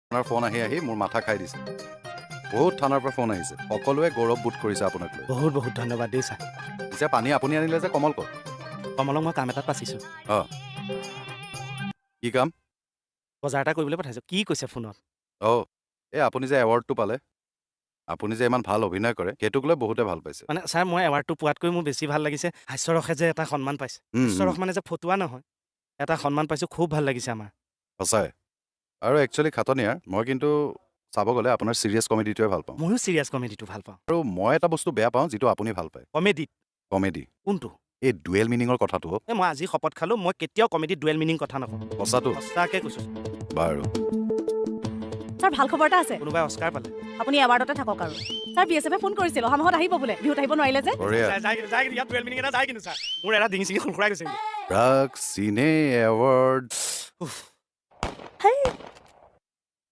আপোনাৰ ফোন আহি আহি মোৰ মাথা খাই দিছে। বহুত থানাৰ পৰা ফোন আহিছে, সকলোৱে গৌৰৱ বোধ কৰিছে আপোনাক লৈ। বহুত বহুত ধন্যবাদ দেই ছাৰ। পিছে পানী আপুনি আনিলে যে, কমল ক'ত? কমলক মই কাম এটাত পাচিছোঁ। অঁ, কি কাম? বজাৰ এটা কৰিবলৈ পঠাইছোঁ। কি কৈছে ফোনত? অঁ, এই আপুনি যে এৱাৰ্ডটো পালে, আপুনি যে ইমান ভাল অভিনয় কৰে সেইটোক লৈ বহুতে ভাল পাইছে। মানে ছাৰ, মই এৱাৰ্ডটো পোৱাতকৈ মোৰ বেছি ভাল লাগিছে হাস্যৰসে যে এটা সন্মান পাইছে। হাস্যৰস মানে যে ফটুৱা নহয়, এটা সন্মান পাইছোঁ, খুব ভাল লাগিছে আমাৰ। সঁচাই। আৰু একচুৱেলি খাটনিয়াৰ, মই কিন্তু চাব গ'লে আপোনাৰ চিৰিয়াছ কমেডিটোৱে ভাল পাওঁ। ময়ো চিৰিয়াছ কমেডিটো ভাল পাওঁ। আৰু মই এটা বস্তু বেয়া পাওঁ যিটো আপুনি ভাল পায়। কমেডিত? কমেডি। কোনটো? এই ডুৱেল মিনিঙৰ কথাটো। এই মই আজি শপত খালোঁ, মই কেতিয়াও কমেডিত ডুৱেল মিনিং কথা নকওঁ। সঁচাটো? সঁচাকৈ কৈছোঁ। বাৰু। ছাৰ, ভাল খবৰ এটা আছে। কোনোবাই অস্কাৰ পালে। আপুনি এৱাৰ্ডতে থাকক আৰু। ছাৰ, বি এছ এফে ফোন কৰিছিল, অহা মাহত আহিব বোলে, বিহুত আহিব নোৱাৰিলে যে। বঢ়িয়া। যায় কিন্তু, যায় কিন্তু, ইয়াত ডুৱেল মিনিং এটা যায় কিন্তু ছাৰ। মোৰ এটা ডিঙি চিঙি খুৰখুৰাই গৈছে কিন্তু। প্ৰাগ চিনে এৱাৰ্ড। হেই।